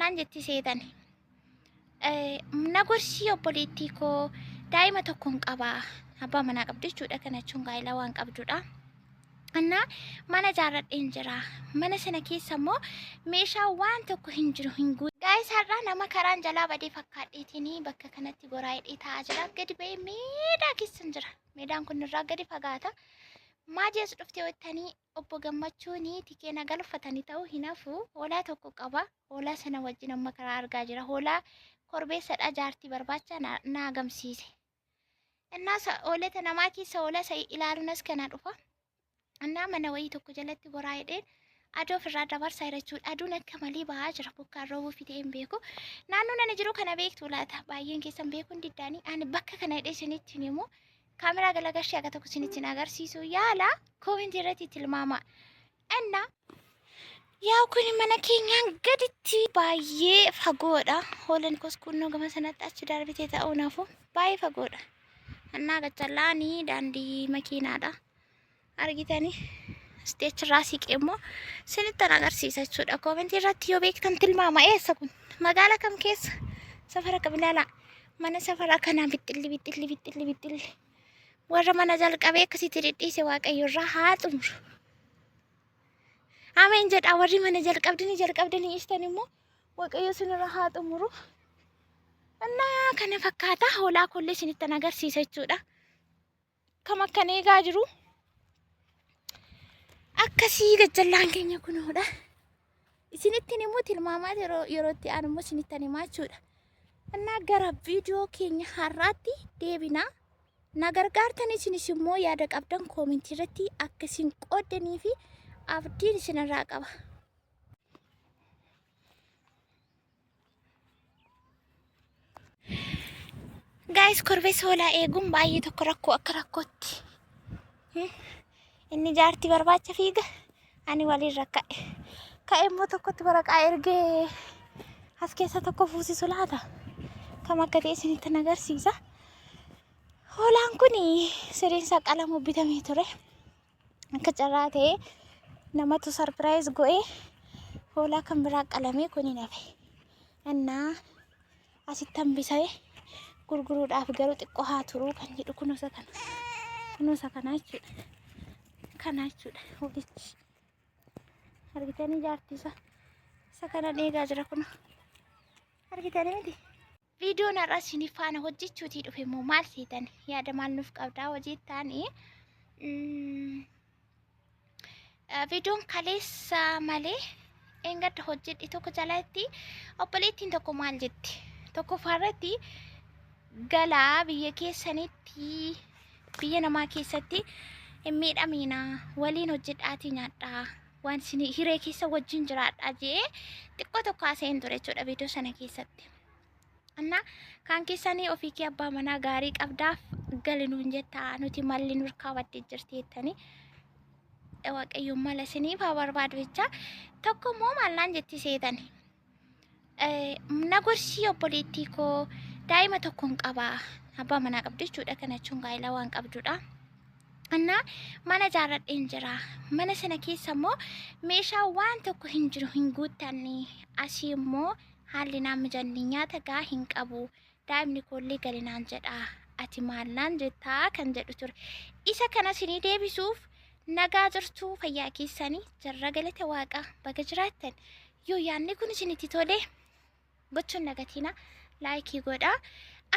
naan jetti seetani. Na gorsii obboleettii koo daa'ima tokkon qaba. Abbaa manaa qabdu jechuudha. Kana jechuun gaa'ela waan qabdudha. Annaa mana ijaarradheen jira. Mana sana keessa immoo meeshaa waan tokko hin jiru hin guutu. Gaa'is har'aa nama karaan jalaa badee fakkaadheetiin bakka kanatti goraa hidhee taa'aa jira. Gadi ba'ee meedaa keessan jira. Meedaan kun irraa gadi fagaata. Maa jees dhuftee jettanii obbo Gammachuun tikee na galfatanii ta'uu hin hafu. Hoolaa tokko qaba. Hoolaa sana wajjin amma karaa argaa jira. Hoolaa korbeessadha jaartii barbaacha na agamsiise. Innaa hoolota namaa keessa hoolaa isa ilaaluun as kana dhufa. Innaa mana wayii tokko jalatti goraa hidheen aduu ofirraa dabarsaa jira jechuudha. Aduun akka malee bahaa jira. Bokkaan roobuu fidee hin beeku. Naannoo ani jiru kana beektu laata? Baay'een keessan beekuu hin diddaanii. Ani bakka kana hidhee isinitti hin himu. Kaameraa galagashee akka tokko isinitti hin agarsiisu. Yaala koomentii irratti tilmaama. Innaa yaa kun mana keenyaan gaditti baay'ee fagoodha. Hoolaan koos kunnoo gama sanatti achi darbitee ta'uu nafu baay'ee fagoodha. Innaa gachallaanii daandii makiinaadha. Argitanii asitti achirraa siqee immoo sinittan agarsiisa jechuudha. Koomentii irratti yoo beektan tilmaama eessa kun magaala kam keessa safara kam ilaalaa mana safara kanaa bixxilli bixxilli bixxilli bixxilli warra mana jalqabee akkasitti dhidhiise waaqayyo irraa haa xumuru. Ameen jedha warri mana jalqabdanii jalqabdanii istan immoo waaqayyo sinirra haa xumuru. Innaa kana fakkaata hoolaa kollee sinittan agarsiisa jechuudha. Kam akkan eegaa jiru akkasii gajjallaan keenya kunoodha. Isinittiin immoo tilmaamaa yeroo yeroo itti aanu immoo isinittan himaa jechuudha. Innaa gara viidiyoo keenya har'aatti deebinaa. Na gargaartan isinis immoo yaada qabdan koomentii irratti akka isin qooddanii fi abdiin isinirraa qaba. Gaayis korbeessa hoolaa eeguun baay'ee tokko rakkoo akka rakkootti. Inni jaartii barbaacha fiiga ani waliin rakka'e. Ka'e immoo tokkotti waraqaa ergee as keessa tokko fuusisu laata? Kam akka ta'e isinitti agarsiisa. Hoolaan kun siriin isaa qalamu bitamee ture. Akka carraa ta'ee namatu sarpiraayiz go'ee hoolaa kan biraa qalamee kun hin hafe. Innaa asitti hambisee gurguruudhaaf garuu xiqqoo haa turuu kan jedhu kunuunsa kana. Kunuunsa kana jechuudha. Kana jechuudha hoolichi. Argitanii jaartii isaa. Isa kana dheegaa jira kun. Argitanii miti? Viidiyoon har'a isiniif faana hojjechuutii dhufe immoo maal seetan? Yaada maal nuuf qabdaa hojjettaani? Viidiyoon kaleessa malee eengadda hojjedhe tokko jalatti obboleettiin tokko maal jetti? Tokkoffaarratti galaa biyya keessanitti biyya namaa keessatti hin miidhamiinaa waliin hojjedhaatii nyaadhaa waan isin hiree keessa wajjin jiraadhaa jee xiqqoo tokko haasa'een ture jechuudha viidiyoo sana keessatti. Anna kaan keessanii ofii kee abbaa manaa gaarii qabdaaf gali nuun jettaa nuti malli nurkaa baddee jirti jettanii waaqayyoon mala isiniif haa barbaadu jecha tokko immoo maallaan jetti seetani. Na gorsii obboleettii koo daa'ima tokkon qaba abbaa manaa qabdu jechuudha kana jechuun gaa'ela waan qabdudha. Innaa mana ijaarradheen jira. Mana sana keessa immoo meeshaa waan tokko hin jiru hin guuttanne. Asii immoo haalli naan mijanne nyaata gaa hin qabu. Daa'imni koollee gali naan jedha. Ati maal naan jettaa kan jedhu ture. Isa kana isinii deebisuuf nagaa jirtuu fayyaa keessanii jarra galata waaqaa baga jiraattan. Yoo yaadni kun isinitti tole gochuun dagatiina laayikii godha.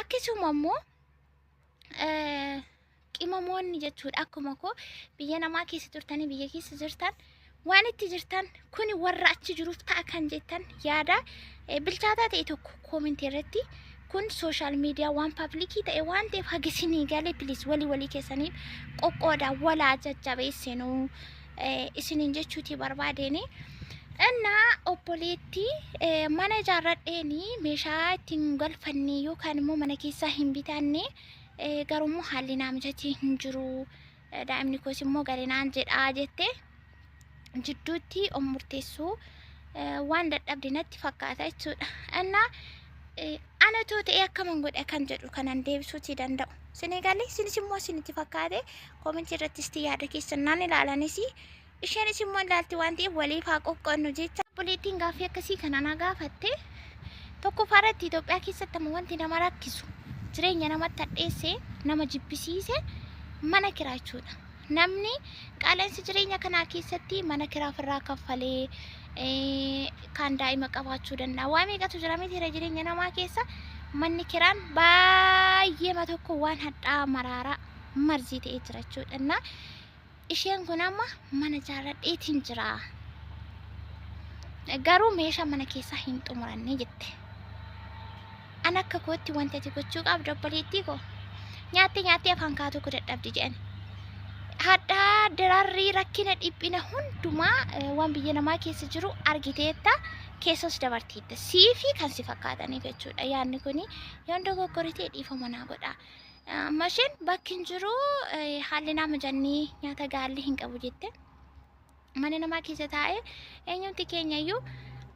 Akkasuma immoo qimamoonni jechuudha akkuma koo biyya namaa keessa turtanii biyya keessa jirtan waan itti jirtan kuni warra achi jiruuf ta'a kan jettan yaada bilchaataa ta'e tokko koomentii irratti kun sooshaal miidiyaa waan paablikii ta'e waan ta'eef haga isinii galee piliis walii walii keessaniif qoqqoodaa walaa jajjabeessinuu isiniin jechuutii barbaadeeni. Innaa obboleettii mana ijaarradheeni meeshaa ittiin galfanne yookaan immoo mana keessaa hin bitanne garuu immoo haalli naa mijatee hin jiru. Daa'imni koos immoo gale naan jedhaa jette jidduutti of murteessuu waan dadhabde natti fakkaata jechuudha. Innaa anatoo ta'ee akkaman godha kan jedhu kanan deebisuutii danda'u. Isin galee isinis immoo isinitti fakkaate koomentii irrattis yaada keessan naan ilaalanis isheenis immoo ilaalti waan ta'eef waliif haa qoqqoodnu jecha. Obboleettiin gaaffii akkasii kana na gaafatte. Tokkoffaa irratti Itoophiyaa keessatti amma wanti nama rakkisu jireenya namatti hadheesse nama jibbisiise mana kiraa jechuudha. Namni qaala'insa jireenya kanaa keessatti mana kiraa ofirraa kaffalee kaan daa'ima qabaachuu danda'a. Waa meeqatu jira miti jireenya namaa keessa manni kiraan baay'eema tokko waan hadhaa maraaraa marzii ta'ee jira jechuudha. Innaa isheen kun amma mana jaalladheetiin jira. Garuu meeshaa mana keessaa hin xumuranne jette. An akka kootti wanti ati gochuu qabdu obboleettii koo nyaattee nyaattee afaan kaatu koo dadhabdi jedhan. Hadhaa dararrii rakkina dhiphina hundumaa waan biyya namaa keessa jiru argiteetta keessas dabarteetta. Sii fi kan si fakkaataniif jechuudha. Yaadni kuni yoon dogoggore ta'e dhiifama naa godha. Amma isheen bakki hin jiru haalli naa mijannee nyaata gaalli hin qabu jette. Mana namaa keessa taa'ee eenyumti keenya iyyuu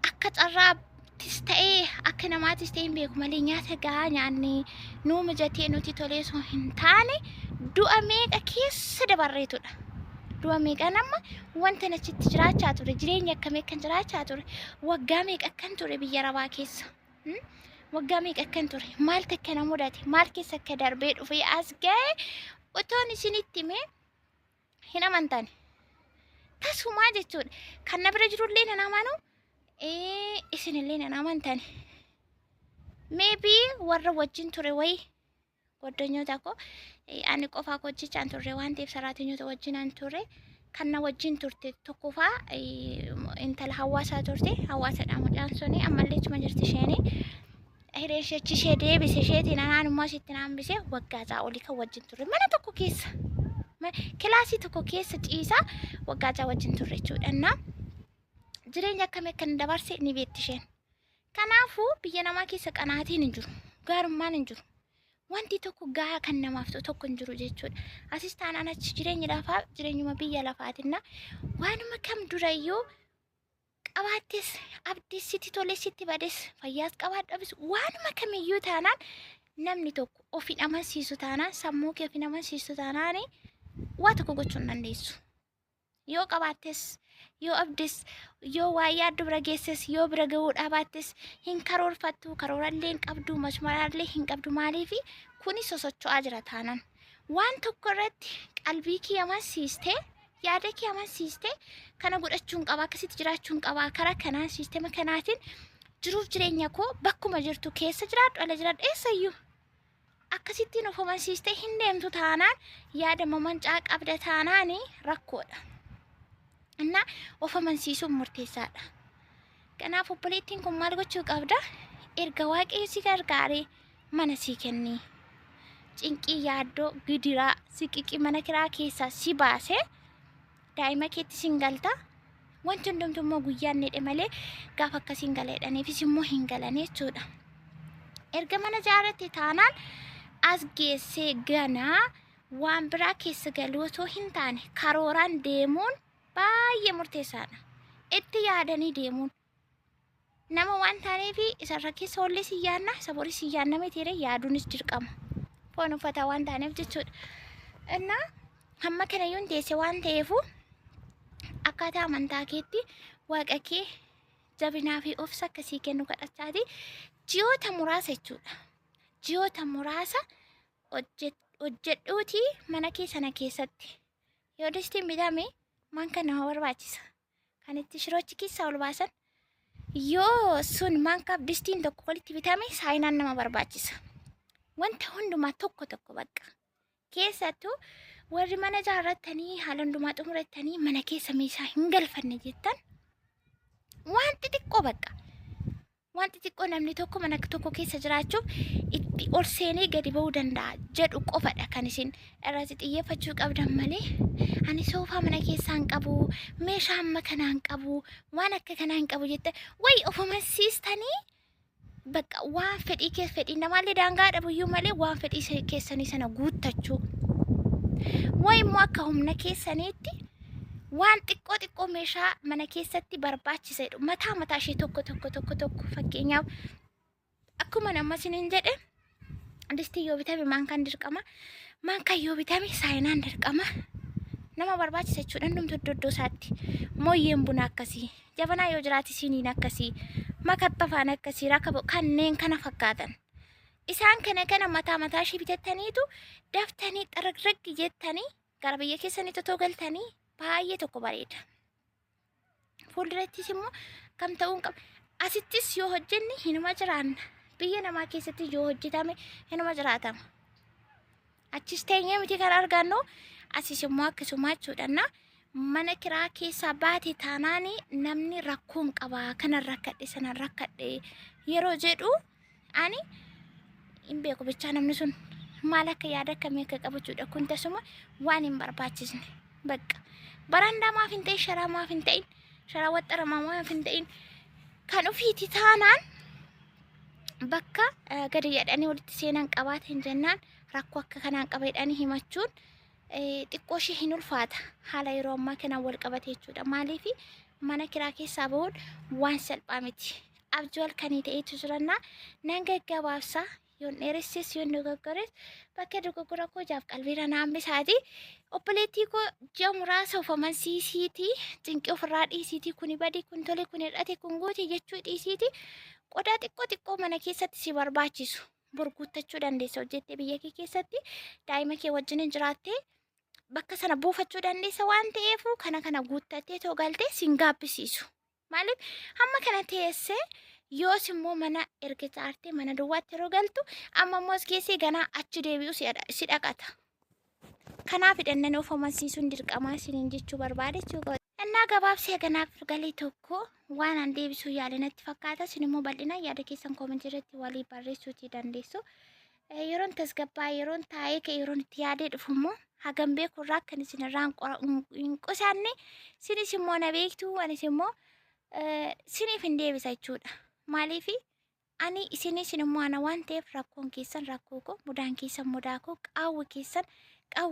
akka carraattis ta'ee akka namaatis ta'ee hin beeku malee nyaata gahaa nyaannee nuu mijatee nuti tolee osoo hin taane du'a meeqa keessa dabarreetudha. Du'a meeqaan amma wanta achitti jiraachaa ture jireenya akkamii akkan jiraachaa ture waggaa meeqa akkan ture biyya arabaa keessa. Waggaa meeqa akkan ture maaltu akka na mudate maal keessa akka darbee dhufee as ga'e otoon isinitti himee hin amantani. Tasumaa jechuudha. Kan na bira jirullee nan amanu, isinillee nan amantani. Maybe warra wajjin ture wayii goddanyoota koo ani qofaa koo hojjechaan turre waan ta'eef saraatinyoota wajjin an ture. Kan na wajjin turte tokkofaa intala hawaasaa turte hawaasadha mucaan suni ammallee achuma jirti isheeni. Hireen ishee achi ishee deebise isheetiin anaanummaa isheetti na hambise waggaa ja'a olii kan wajjin turre mana tokko keessa kilaasii tokko keessa ciisaa waggaa ja'a wajjin turre jechuudha. Innaa jireenya akkamii akka inni dabarse ni beekti isheen. Kanaafuu biyya namaa keessa qanaatiin hin jiru gaarummaan hin jiru. Wanti tokko gahaa kan namaaf ta'u tokko hin jiru jechuudha. Asis taanaan achi jireenyi lafaa jireenyuma biyya lafaatinna waanuma kam durayyuu qabaattes abdis sitti toles sitti bades fayyaas qabaadhu waanuma kamiyyuu taanaan namni tokko of hin amansiisu taanaan sammuu kee of hin amansiisu taanaan waa tokko gochuu hin dandeessu. Yoo qabaattes yoo abdes yoo waa yaaddu bira geesses yoo bira ga'uu dhaabattes hin karoorfattu karoorallee hin qabdu masmaraallee hin qabdu maaliifi kuni sosocho'aa jira taanaan. Waan tokko irratti qalbii kee amansiistee yaada kee amansiistee kana godhachuun qaba akkasitti jiraachuun qaba karaa kanaan siistema kanaatiin jiruuf jireenya koo bakkuma jirtu keessa jiraadhu ala jiraadhu eessayyuu akkasittiin of amansiistee hin deemtu taanaan yaada mamancaa qabda taanaan rakkoodha. Innaa of amansiisuun murteessaadha. Kanaaf obboleettiin kun maal gochuu qabda? Erga Waaqayyo si gargaaree mana sii kennee cinqii yaaddoo gidiraa siqiqii mana kiraa keessaa si baasee daa'ima keetti sin galta. Wanti hundumtu immoo guyyaan ni malee gaafa akkasiin gala jedhaniifis immoo hin galan jechuudha. Erga mana ijaarratte taanaan as geessee ganaa waan biraa keessa galuu otoo hin taane karooraan deemuun baay'ee murteessaadha. Itti yaadanii deemuun. Nama waan taaneef isarra keessa ollee si yaadna isa boris si yaadna mitiire yaaduunis dirqama. Foon uffataa waan taaneef jechuudha. Innaa hamma kanayyuu hin teesse waan ta'eefu akkaataa amantaa keetti waaqa kee jabinaa fi obsa akkasii kennu kadhachaati ji'oota muraasa jechuudha. Ji'oota muraasa hojjedhuutii mana kee sana keessatti yoo distiin bitame maanka nama barbaachisa. Kan itti shiroochi keessaa ol baasan yoo sun maankaaf distiin tokko walitti bitame saayinaan nama barbaachisa. Wanta hundumaa tokko tokko bakka. Keessattuu warri mana ijaarrattanii haala hundumaa xumurattanii mana keessa meeshaa hin galfanne jettan waan xixiqqoo bakka. Waan xixiqqoo namni tokko mana tokko keessa jiraachuuf itti ol seenee gadi ba'uu danda'a jedhu qofadha kan isin irratti xiyyeeffachuu qabdan malee ani soofaa mana keessaa hin qabu meeshaa amma kanaa hin qabu waan akka kanaa hin qabu jette wayi of amansiistanii bakka waan fedhii kee fedhii namaallee daangaa dhabuyyuu malee waan fedhii keessanii sana guuttachuu wayi immoo akka humna keessaniitti waan xiqqoo xiqqoo meeshaa mana keessatti barbaachisa jedhu mataa mataa ishee tokko tokko tokko tokko fakkeenyaaf akkuma nama isiniin jedhe distii yoo bitame maankaan dirqama maankaan yoo bitame saayinaan dirqama nama barbaachisa jechuudha hundumtu iddoo iddoo isaatti mooyyeen buna akkasii jabanaa yoo jiraate siiniin akkasii Makattafaan akkasii rakaba kanneen kana fakkaatan. Isaan kana kana mataa mataa ishee bitattaniitu daftanii xaragraggi jettanii gara biyya keessanitti otoo galtanii baay'ee tokko bareeda. Fuuldurattis immoo kam ta'uu hin qabu. Asittis yoo hojjenne hinuma jiraanna. Biyya namaa keessatti yoo hojjetame hinuma jiraatama. Achis teenyee miti kan argannu asis immoo akkasuma jechuudha. Mana kiraa keessaa baate taanaan namni rakkoon qaba kanan rakkadhe sanan rakkadhe yeroo jedhu ani hin beeku bichaa namni sun maal akka yaada akkamii akka qabu jechuudha. Kun tasuma waan hin barbaachisne bakka barandaa maaf hin ta'in sharaa maaf hin ta'in sharaa waxxaramaa maaf hin ta'in kan ofiiti taanaan bakka gadi jedhanii walitti seenan qabaatan jennaan rakkoo akka kanaan qaba jedhanii himachuun xiqqoo ishee hin ulfaata haala yeroo ammaa kanaan wal qabate jechuudha. Maaliif mana kiraa keessaa bahuun waan salphaa miti. Abjuu halkanii ta'etu jirannaa nan gaggabaabsa yoon dheeresses yoon dogoggores bakka dogoggora koo jaaf qalbiirra na hambisaati. Obboleettii koo ji'a muraasa of amansiisiitii cinqii ofirraa dhiisiitii kuni badi kun tole kun hir'ate kun guute jechuu dhiisiitii qodaa xiqqoo xiqqoo mana keessatti si barbaachisu bor guuttachuu dandeessa hojjettee biyya kee keessatti daa'ima kee wajjin hin jiraattee bakka sana buufachuu dandeessa waan ta'eef kana kana guuttattee too galtee sin gaabbisiisu. Maaliif hamma kana teessee yoos immoo mana erga ijaartee mana duwwaatti yeroo galtu amma immoo as keessee ganaa achi deebi'u si dhaqata. Kanaaf hidhannan of amansiisuun dirqamaa isiniin jechuu barbaade jechuudha. Innaa gabaabsee ganaaf galee tokko waan an deebisuu yaale natti fakkaata. Isin immoo bal'inaan yaada keessan koomentii irratti walii barreessuutii dandeessu. Yeroon tasgabbaa yeroon taa'ee ka'e yeroon itti yaadee dhufu immoo hagam beeku irraa akkan isin irraa hin qusanne isinis immoo na beektu anis immoo siniif hin deebisa jechuudha. Maaliif ani isinis immoo ana waan ta'eef rakkoon keessan rakkoo koo mudaan keessan mudaa koo qaawwi keessan qaawwa.